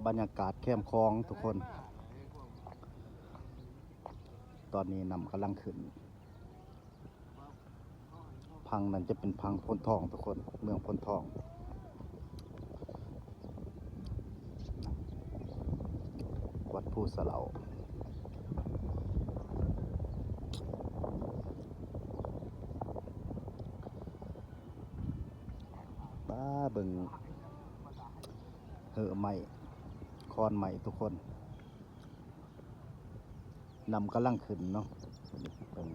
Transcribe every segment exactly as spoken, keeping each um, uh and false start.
บรรยากาศแคมคลองทุกคน ตอนนี้น้ำกำลังขึ้น ฝั่งนั้นจะเป็นฝั่งโพนทองทุกคน เมืองโพนทอง วัดภูสะเหลา มาเบิ่ง เหือไม้ คอนไม้ทุกคน น้ำกำลังขึ้นเนาะ เบิ่ง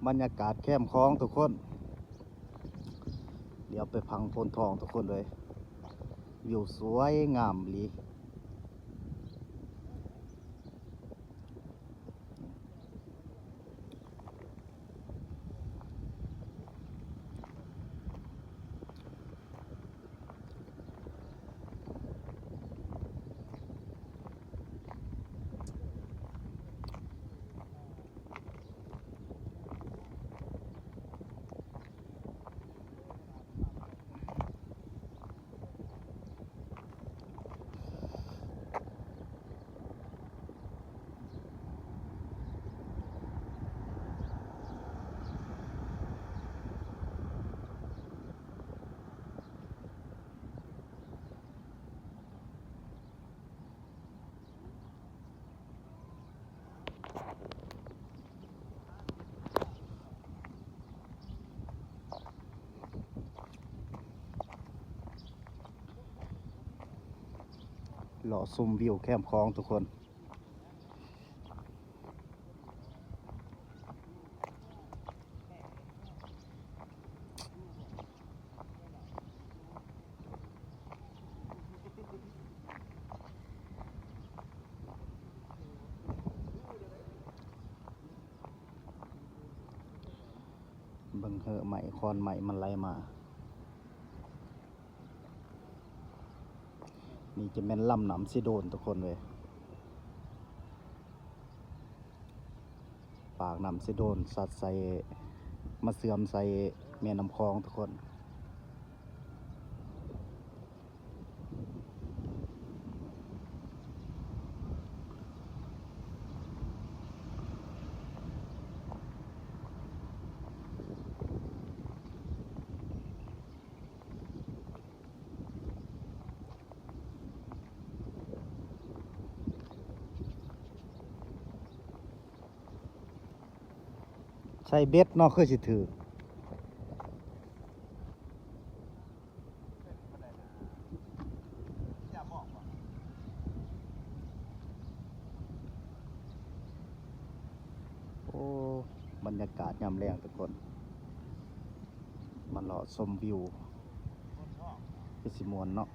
บรรยากาศแคมคลองทุกคน เดี๋ยวไปฝั่งโพนทองทุกคนเลย วิวสวยงามอีหลี เลาะชมวิวแคมคลองทุกคน เบิ่งเหือไม้ คอนไม้มันไหลมา นี่จะแม่นลำน้ำเซโดนทุกคนเลย ปากน้ำเซโดนสัดใส่ มาเสื่อมใส่แม่น้ำคลองทุกคน ใส่เบ็ดเนาะ คือสิถืก โอ้ บรรยากาศยามแลงทุกคน มาเลาะชมวิว คือสิม่วนเนาะ